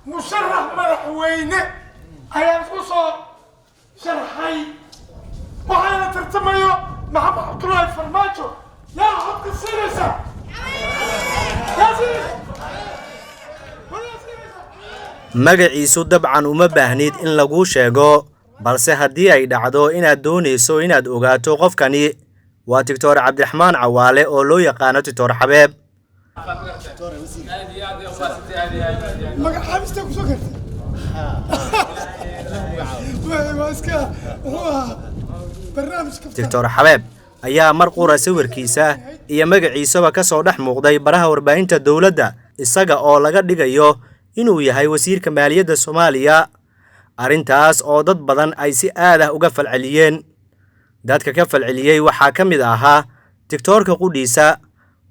Musharax madaxweyne ayaan isku soo sharxay, waxaana tartamayo Maxamed Cabdullaahi Farmaajo. Yaa codka siinaysa? Yaa siinaysa? Yaa siinaysa? Magaciisu dabcan uma baahnid in laguu sheego, balse haddii ay dhacdo inaad doonayso inaad ogaato, qofkani waa Doctor Cabdiraxmaan Cawaale oo loo yaqaano Doctor Xabeeb. Magacaabista kusoo gartay waa iska wuxuu ahaa barnaamij kaftan. Doctor Xabeeb ayaa mar qura sawirkiisa iyo magaciisaba ka soo dhex muuqday baraha warbaahinta dowladda, isaga oo laga dhigayo inuu yahay wasiirka maaliyadda Soomaaliya, arrintaas oo dad badan ay si aad ah uga falceliyeen. Dadka ka falceliyey waxaa ka mid ahaa doctoorka qudhiisa,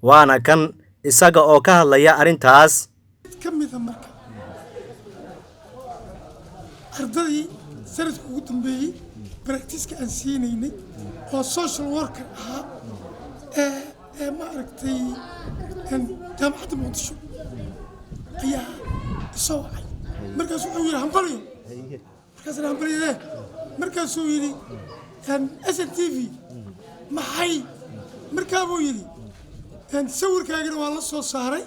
waana kan isaga oo ka hadlaya arrintaas. Mid ka mida marka ardadii sanadka ugu dambeeyey practice-ka aan siinaynay oo social worker ahaa ee maaragtay Jaamacadda Muqdisho ayaa isoo wacay. Markaasuu wuxuu yidhi, "Hambalyo." Markaasna, "Hambalyadee?" Markaasuu yidhi, "SNTV maxay?" Markaa buu yidhi, "Sawirkaagana waa la soo saaray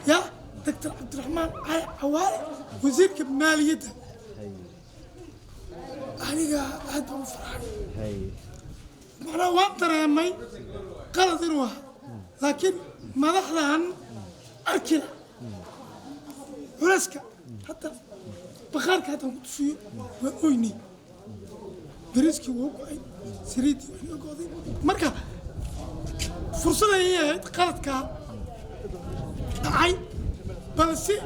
ya Doctor Cabdiraxmaan Cali Cawaale, wasiirka maaliyadda." Aniga aad baan u farxay, macnaha waan dareemay qalad inuu ahaa, laakiin madaxdan arkina culayska hadda bakhaarka haddaan ku tusiyo waa oynay. Bariiskii wuu go'ay, saliiddii waa inoo go'day. Marka fursad ayay ahayd qaladkaa dhacay, balse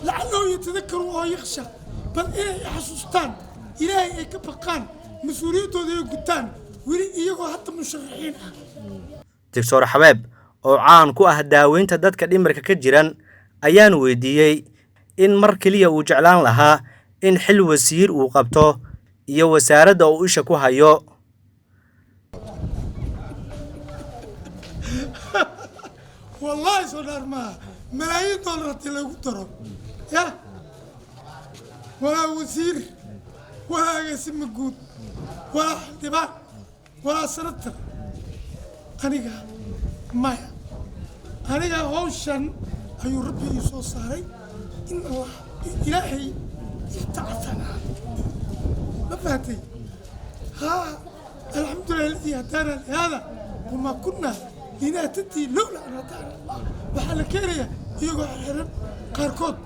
لعله يتذكر أو يخشى, bal inay xasuustaan Ilaahay, ay ka baqaan, mas-uuliyaddooda ay gutaan weli iyagoo hadda musharaxiin ah. Doctor Xabeeb oo caan ku ah daaweynta dadka dhimirka ka jiran ayaan weydiiyey in mar keliya uu jeclaan lahaa in xil wasiir uu qabto iyo wasaaradda uu isha ku hayo. Wallaahi soo dhaar maaha, malaayiin doolar haddii lagu daro ya walaa wasiir, walaa agaasima guud, walaa xildhibaan, walaa senator, aniga maya. Aniga hawshan ayuu Rabbi ii soo saaray in Allah Ilaahay ibtacatanaa, ma fahatay? Haa, الحمد لله الذي هدانا لهذا وما كنا لنهتدي لولا ان هدانا الله. Waxaa la keenaya iyagoo xirxiran, qaarkood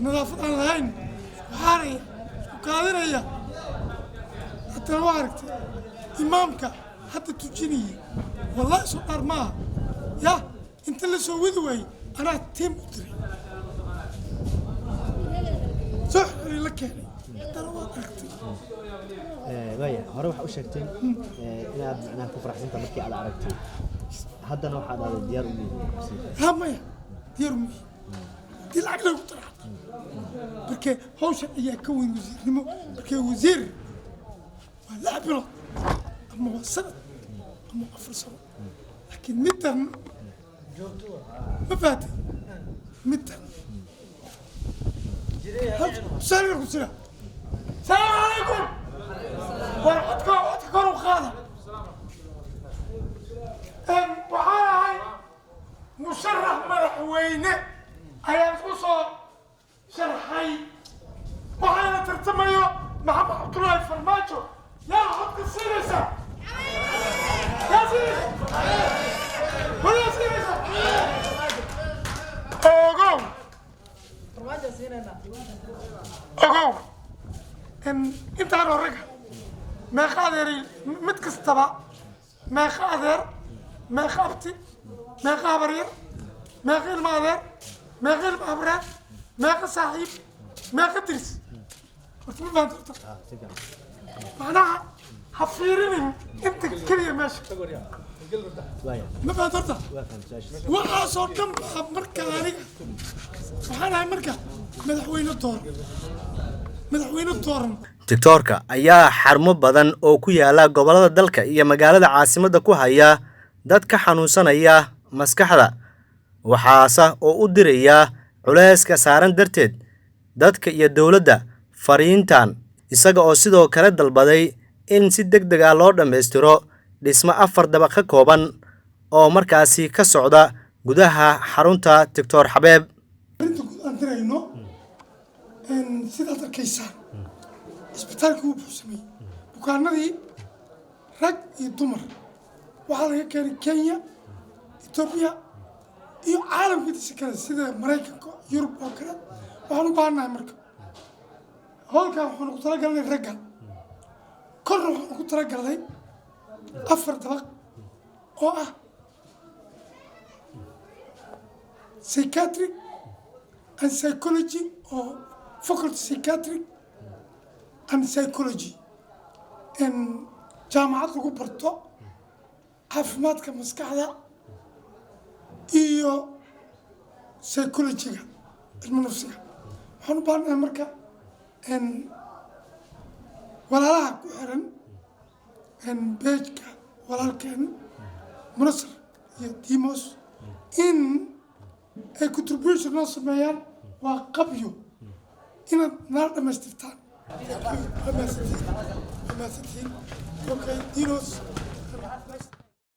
nadaafad aan lahayn, isku xaaraya, isku kaadinaya. Haddana waa aragtay imaamka hadda tujinayay, wallahi soo dhaar maaha ya inta la soo wadi waayey anaa tiim u diray, soo xirxiray, la keenay. Haddana waad aragtay. Waaya, hore waxaa u sheegtay inaad macnaha ku faraxsanta markii aad aragtay, haddana waxaad aaday diyaar u yihiin. Haa, maya, diyaar uma ihi haddii lacag lagu daro xataa, marke hawshan ayaa ka weyn wasiirnimo. Markee wasiir waa 6 bilood ama waa sanad ama waa 4 sano, laakiin middan, ma fahatay, middan tusaale ku jira. Salaamu calaykum. War codka kor u qaada. Waxaan ahay musharax madaxweyne ayaan isku soo sharxay, waxaana tartamayo Maxamed Cabdullaahi Farmaajo. Yaa codka siinaysa? Yaa siinaysa? War yaa siinaysa? Ogow, ogow, intaan oo ragga meeqa adeeray, mid kastaba meeqa adeer, meeqa abti, meeqa habaryar, meeqa ilma adeer, meeqa ilma habreer, meeqa saaxiib, meeqa diris. Horta ma fahamta? Horta macnaha ha fiirinin inta keliya meesha. Waaya. Ma fahamta horta? Waa faham su-aashiisa. Waxaasoo dhan baa marka aniga waxaan ahay marka madaxweyne dooran, madaxweyne dooran. Doctoorka ayaa xarumo badan oo ku yaala gobollada dalka iyo magaalada caasimadda ku haya dad ka xanuunsanaya maskaxda, waxaase oo u diraya Culayska saaran darteed dadka iyo dowladda fariintan, isaga oo sidoo kale dalbaday in si degdeg ah loo dhammaystiro dhismo 4 dabaq ka kooban oo markaasi ka socda gudaha xarunta Doctor Xabeeb. Arrinta guud aan dirayno, sidaad arkaysaan, isbitaalkii wuu buuxsamay. Bukaanadii rag iyo dumar waxaa laga keenay Kenya, Etoobiya iyo caalamka intiisa kale, sida Maraykanka, Yurub oo kale. Waxaan u baahannahay marka howlkan waxaanu ku talagalnay ragga korna, waxaanu ku talagalnay 4 dabaq oo ah psychiatric and psychology oo faculty psychiatric and psychology, in jaamacad lagu barto caafimaadka maskaxda iyo psychology-ga, cilmu nafsiga. Waxaan u baahanahay marka walaalaha ku xiran page-ka walaalkeen Munasar iyo Dimos in ay contribution noo sameeyaan. Waa qabyo, inaad nala dhamaystirtaan. Waa mahadsantihiin, waa mahadsantihiin. Okay, Dinos.